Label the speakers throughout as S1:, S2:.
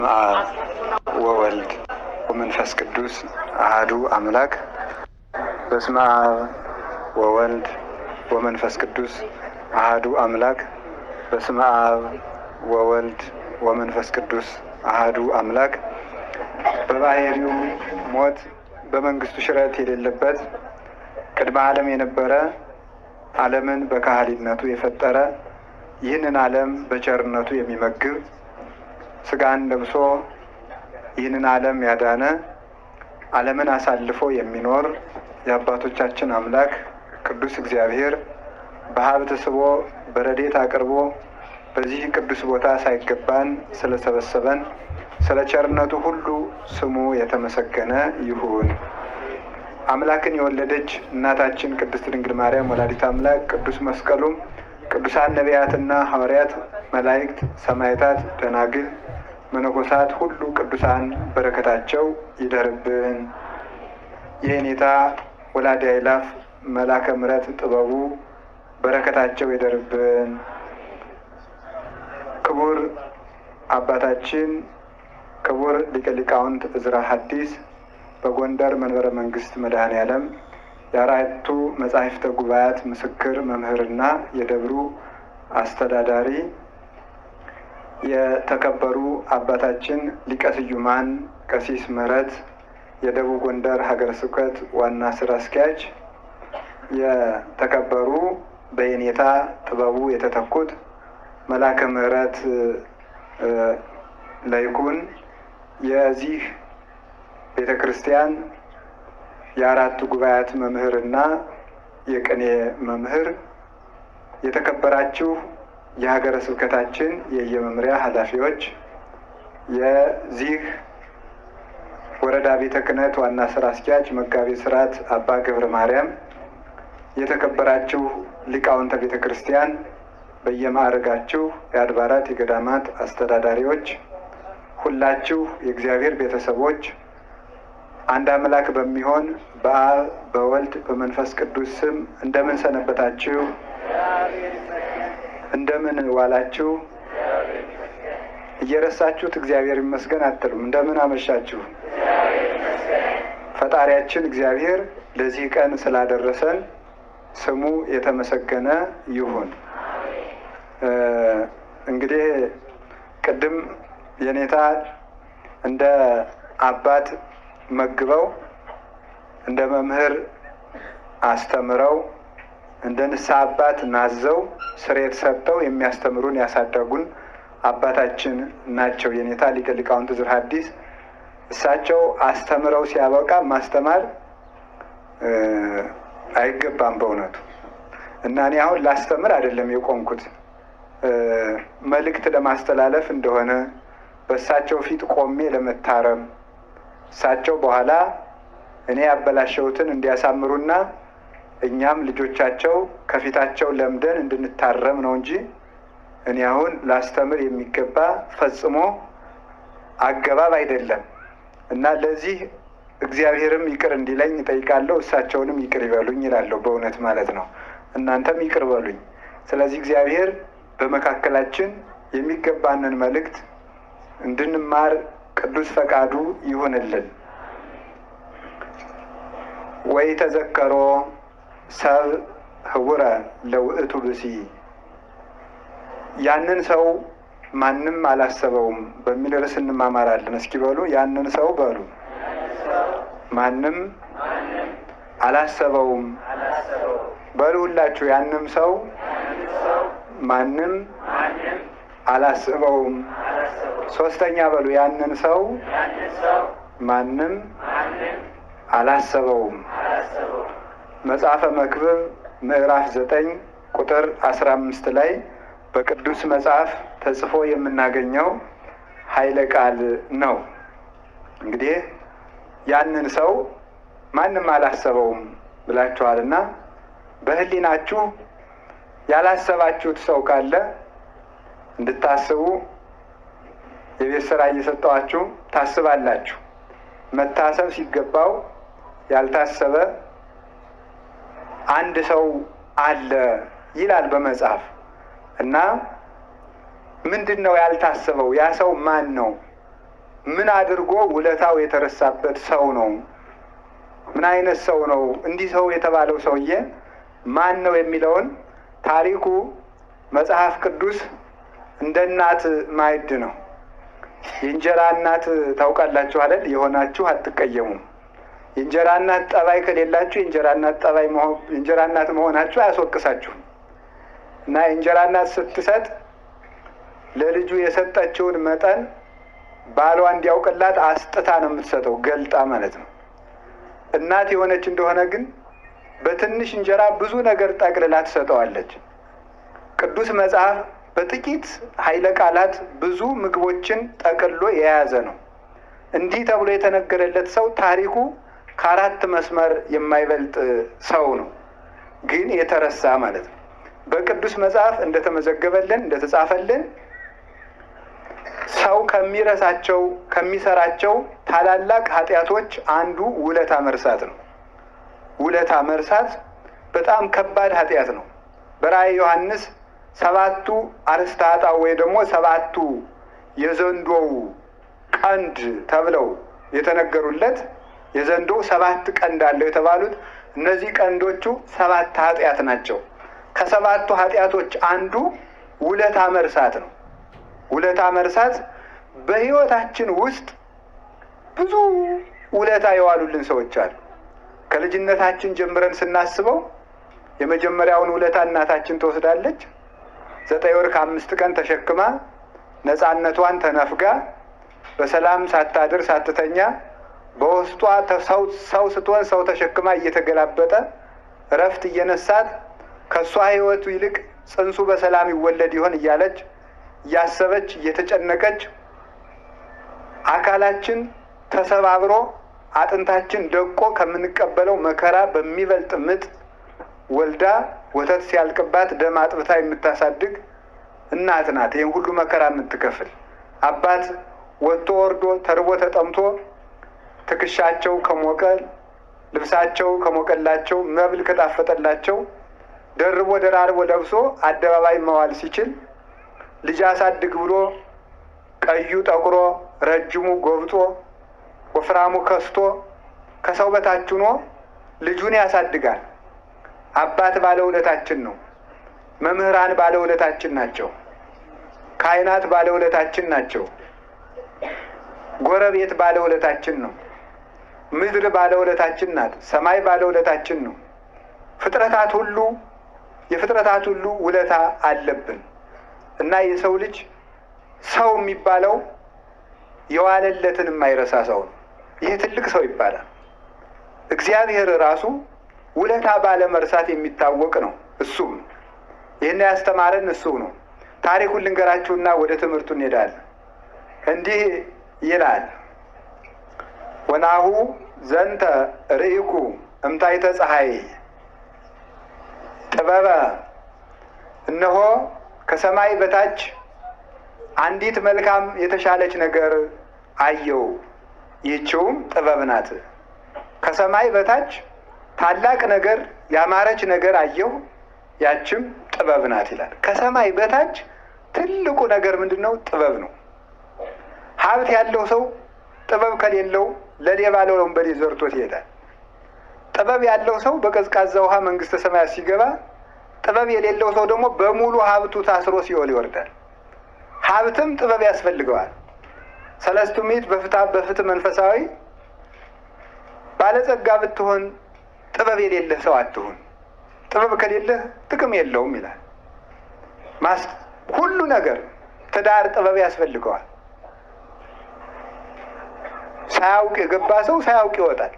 S1: አብ ወወልድ ወመንፈስ ቅዱስ አህዱ አምላክ። በስመ አብ ወወልድ ወመንፈስ ቅዱስ አህዱ አምላክ። በስመ አብ ወወልድ ወመንፈስ ቅዱስ አህዱ አምላክ። በባህሪው ሞት በመንግስቱ ሽረት የሌለበት፣ ቅድመ ዓለም የነበረ፣ ዓለምን በካህሊነቱ የፈጠረ፣ ይህንን ዓለም በቸርነቱ የሚመግብ፣ ስጋን ለብሶ ይህንን ዓለም ያዳነ፣ ዓለምን አሳልፎ የሚኖር የአባቶቻችን አምላክ ቅዱስ እግዚአብሔር በሀብት ስቦ በረድኤት አቅርቦ በዚህ ቅዱስ ቦታ ሳይገባን ስለሰበሰበን ስለ ቸርነቱ ሁሉ ስሙ የተመሰገነ ይሁን። አምላክን የወለደች እናታችን ቅድስት ድንግል ማርያም ወላዲት አምላክ፣ ቅዱስ መስቀሉም፣ ቅዱሳን ነቢያትና ሐዋርያት፣ መላእክት፣ ሰማዕታት፣ ደናግል፣ መነኮሳት ሁሉ ቅዱሳን በረከታቸው ይደርብን። የኔታ ወላዲ አእላፍ መላከ ምሕረት ጥበቡ በረከታቸው ይደርብን። ክቡር አባታችን ክቡር ሊቀ ሊቃውንት ዕዝራ ሐዲስ በጎንደር መንበረ መንግስት መድኃኔ ዓለም የአራቱ መጻሕፍተ ጉባኤያት ምስክር መምህርና የደብሩ አስተዳዳሪ፣ የተከበሩ አባታችን ሊቀ ስዩማን ቀሲስ ምህረት የደቡብ ጎንደር ሀገረ ስብከት ዋና ስራ አስኪያጅ፣ የተከበሩ በየኔታ ጥበቡ የተተኩት መላከ ምሕረት ለይኩን የዚህ ቤተ ክርስቲያን የአራቱ ጉባኤያት መምህርና የቅኔ መምህር፣ የተከበራችሁ የሀገረ ስብከታችን የየመምሪያ ኃላፊዎች፣ የዚህ ወረዳ ቤተ ክህነት ዋና ስራ አስኪያጅ መጋቤ ስርዓት አባ ገብረ ማርያም፣ የተከበራችሁ ሊቃውንተ ቤተ ክርስቲያን በየማዕረጋችሁ የአድባራት የገዳማት አስተዳዳሪዎች፣ ሁላችሁ የእግዚአብሔር ቤተሰቦች፣ አንድ አምላክ በሚሆን በአብ በወልድ በመንፈስ ቅዱስ ስም እንደምን ሰነበታችሁ? እንደምን ዋላችሁ? እየረሳችሁት እግዚአብሔር ይመስገን አትሉም። እንደምን አመሻችሁ? ፈጣሪያችን እግዚአብሔር ለዚህ ቀን ስላደረሰን ስሙ የተመሰገነ ይሁን። እንግዲህ ቅድም የኔታ እንደ አባት መግበው፣ እንደ መምህር አስተምረው፣ እንደ ንስሐ አባት ናዘው ስርየት ሰጥተው የሚያስተምሩን ያሳደጉን አባታችን ናቸው። የኔታ ሊቀ ሊቃውንት ዕዝራ ሐዲስ እሳቸው አስተምረው ሲያበቃ ማስተማር አይገባም በእውነቱ። እና እኔ አሁን ላስተምር አይደለም የቆምኩት፣ መልእክት ለማስተላለፍ እንደሆነ፣ በእሳቸው ፊት ቆሜ ለመታረም፣ እሳቸው በኋላ እኔ ያበላሸሁትን እንዲያሳምሩና እኛም ልጆቻቸው ከፊታቸው ለምደን እንድንታረም ነው እንጂ እኔ አሁን ላስተምር የሚገባ ፈጽሞ አገባብ አይደለም። እና ለዚህ እግዚአብሔርም ይቅር እንዲለኝ እጠይቃለሁ፣ እሳቸውንም ይቅር ይበሉኝ ይላለሁ። በእውነት ማለት ነው። እናንተም ይቅር በሉኝ። ስለዚህ እግዚአብሔር በመካከላችን የሚገባንን መልእክት እንድንማር ቅዱስ ፈቃዱ ይሁንልን። ወይ ተዘከሮ ሰብ ህቡረ ለውእቱ ብእሲ፣ ያንን ሰው ማንም አላሰበውም በሚል ርዕስ እንማማራለን። እስኪ በሉ ያንን ሰው በሉ። ማንም አላሰበውም በሉ ሁላችሁ። ያንም ሰው ማንም አላሰበውም። ሶስተኛ በሉ ያንን ሰው ማንም አላሰበውም። መጽሐፈ መክብብ ምዕራፍ 9 ቁጥር 15 ላይ በቅዱስ መጽሐፍ ተጽፎ የምናገኘው ኃይለ ቃል ነው። እንግዲህ ያንን ሰው ማንም አላሰበውም ብላችኋልና በሕሊናችሁ ያላሰባችሁት ሰው ካለ እንድታስቡ የቤት ስራ እየሰጠኋችሁ ታስባላችሁ። መታሰብ ሲገባው ያልታሰበ አንድ ሰው አለ ይላል በመጽሐፍ። እና ምንድን ነው ያልታሰበው? ያ ሰው ማን ነው? ምን አድርጎ ውለታው የተረሳበት ሰው ነው? ምን አይነት ሰው ነው? እንዲህ ሰው የተባለው ሰውዬ ማን ነው የሚለውን ታሪኩ መጽሐፍ ቅዱስ እንደ እናት ማዕድ ነው። የእንጀራ እናት ታውቃላችሁ አይደል? የሆናችሁ አትቀየሙም። የእንጀራ እናት ጠባይ ከሌላችሁ የእንጀራ እናት ጠባይ የእንጀራ እናት መሆናችሁ አያስወቅሳችሁም። እና የእንጀራ እናት ስትሰጥ ለልጁ የሰጠችውን መጠን ባሏ እንዲያውቅላት አስጥታ ነው የምትሰጠው፣ ገልጣ ማለት ነው። እናት የሆነች እንደሆነ ግን በትንሽ እንጀራ ብዙ ነገር ጠቅልላ ትሰጠዋለች። ቅዱስ መጽሐፍ በጥቂት ኃይለ ቃላት ብዙ ምግቦችን ጠቅሎ የያዘ ነው። እንዲህ ተብሎ የተነገረለት ሰው ታሪኩ ከአራት መስመር የማይበልጥ ሰው ነው፣ ግን የተረሳ ማለት ነው። በቅዱስ መጽሐፍ እንደተመዘገበልን እንደተጻፈልን ሰው ከሚረሳቸው ከሚሰራቸው ታላላቅ ኃጢአቶች አንዱ ውለታ መርሳት ነው። ውለታ መርሳት በጣም ከባድ ኃጢአት ነው። በራእየ ዮሐንስ ሰባቱ አርእስተ ኃጣውእ ወይ ደግሞ ሰባቱ የዘንዶው ቀንድ ተብለው የተነገሩለት የዘንዶው ሰባት ቀንድ አለው የተባሉት እነዚህ ቀንዶቹ ሰባት ኃጢአት ናቸው። ከሰባቱ ኃጢአቶች አንዱ ውለታ መርሳት ነው። ውለታ መርሳት በሕይወታችን ውስጥ ብዙ ውለታ የዋሉልን ሰዎች አሉ። ከልጅነታችን ጀምረን ስናስበው የመጀመሪያውን ውለታ እናታችን ትወስዳለች። 9 ወር ከ5 ቀን ተሸክማ ነፃነቷን ተነፍጋ በሰላም ሳታድር ሳትተኛ በውስጧ ሰው ስትሆን ሰው ተሸክማ እየተገላበጠ እረፍት እየነሳት ከእሷ ሕይወቱ ይልቅ ጽንሱ በሰላም ይወለድ ይሆን እያለች እያሰበች እየተጨነቀች አካላችን ተሰባብሮ አጥንታችን ደቆ ከምንቀበለው መከራ በሚበልጥ ምጥ ወልዳ ወተት ሲያልቅባት ደም አጥብታ የምታሳድግ እናት ናት። ይህን ሁሉ መከራ የምትከፍል አባት ወጥቶ ወርዶ ተርቦ ተጠምቶ ትከሻቸው ከሞቀ ልብሳቸው ከሞቀላቸው መብል ከጣፈጠላቸው ደርቦ ደራርቦ ለብሶ አደባባይ መዋል ሲችል ልጅ አሳድግ ብሎ ቀዩ ጠቁሮ ረጅሙ ጎብጦ ወፍራሙ ከስቶ ከሰው በታች ሆኖ ልጁን ያሳድጋል። አባት ባለውለታችን ነው። መምህራን ባለውለታችን ናቸው። ካህናት ባለውለታችን ናቸው። ጎረቤት ባለውለታችን ነው። ምድር ባለውለታችን ናት። ሰማይ ባለውለታችን ነው። ፍጥረታት ሁሉ የፍጥረታት ሁሉ ውለታ አለብን እና የሰው ልጅ ሰው የሚባለው የዋለለትን የማይረሳ ሰው ነው። ይህ ትልቅ ሰው ይባላል። እግዚአብሔር ራሱ ውለታ ባለመርሳት የሚታወቅ ነው። እሱም ይህን ያስተማረን እሱ ነው። ታሪኩን ልንገራችሁና ወደ ትምህርቱ እንሄዳለን። እንዲህ ይላል። ወናሁ ዘንተ ርኢኩ እምታይተ ፀሐይ ጥበበ፣ እነሆ ከሰማይ በታች አንዲት መልካም የተሻለች ነገር አየው፣ ይህችውም ጥበብ ናት። ከሰማይ በታች ታላቅ ነገር ያማረች ነገር አየሁ፣ ያችም ጥበብ ናት ይላል። ከሰማይ በታች ትልቁ ነገር ምንድን ነው? ጥበብ ነው። ሀብት ያለው ሰው ጥበብ ከሌለው ለሌባ ለወንበዴ ዘርቶት ይሄዳል። ጥበብ ያለው ሰው በቀዝቃዛ ውሃ መንግስተ ሰማያት ሲገባ፣ ጥበብ የሌለው ሰው ደግሞ በሙሉ ሀብቱ ታስሮ ሲኦል ይወርዳል። ሀብትም ጥበብ ያስፈልገዋል። ሰለስቱ ምዕት በፍትሕ መንፈሳዊ ባለጸጋ ብትሆን ጥበብ የሌለህ ሰው አትሁን፣ ጥበብ ከሌለህ ጥቅም የለውም ይላል። ሁሉ ነገር ትዳር ጥበብ ያስፈልገዋል። ሳያውቅ የገባ ሰው ሳያውቅ ይወጣል።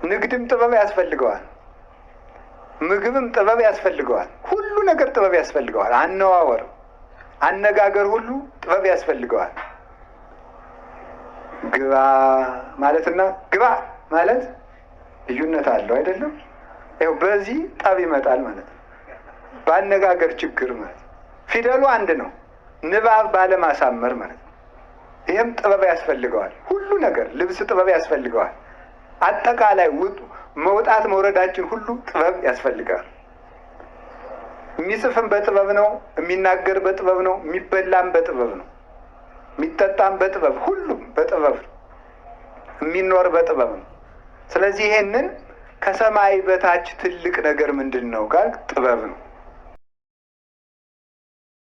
S1: ንግድም ጥበብ ያስፈልገዋል። ምግብም ጥበብ ያስፈልገዋል። ሁሉ ነገር ጥበብ ያስፈልገዋል። አነዋወር፣ አነጋገር ሁሉ ጥበብ ያስፈልገዋል። ግባ ማለትና ግባ ማለት ልዩነት አለው አይደለም? ይኸው በዚህ ጠብ ይመጣል ማለት ነው። በአነጋገር ችግር ማለት ነው። ፊደሉ አንድ ነው፣ ንባብ ባለማሳመር ማለት ነው። ይህም ጥበብ ያስፈልገዋል። ሁሉ ነገር ልብስ ጥበብ ያስፈልገዋል። አጠቃላይ መውጣት መውረዳችን ሁሉ ጥበብ ያስፈልጋል። የሚጽፍም በጥበብ ነው፣ የሚናገር በጥበብ ነው፣ የሚበላም በጥበብ ነው። የሚጠጣም በጥበብ፣ ሁሉም በጥበብ የሚኖር በጥበብ ነው። ስለዚህ ይሄንን ከሰማይ በታች ትልቅ ነገር ምንድን ነው ጋር ጥበብ ነው።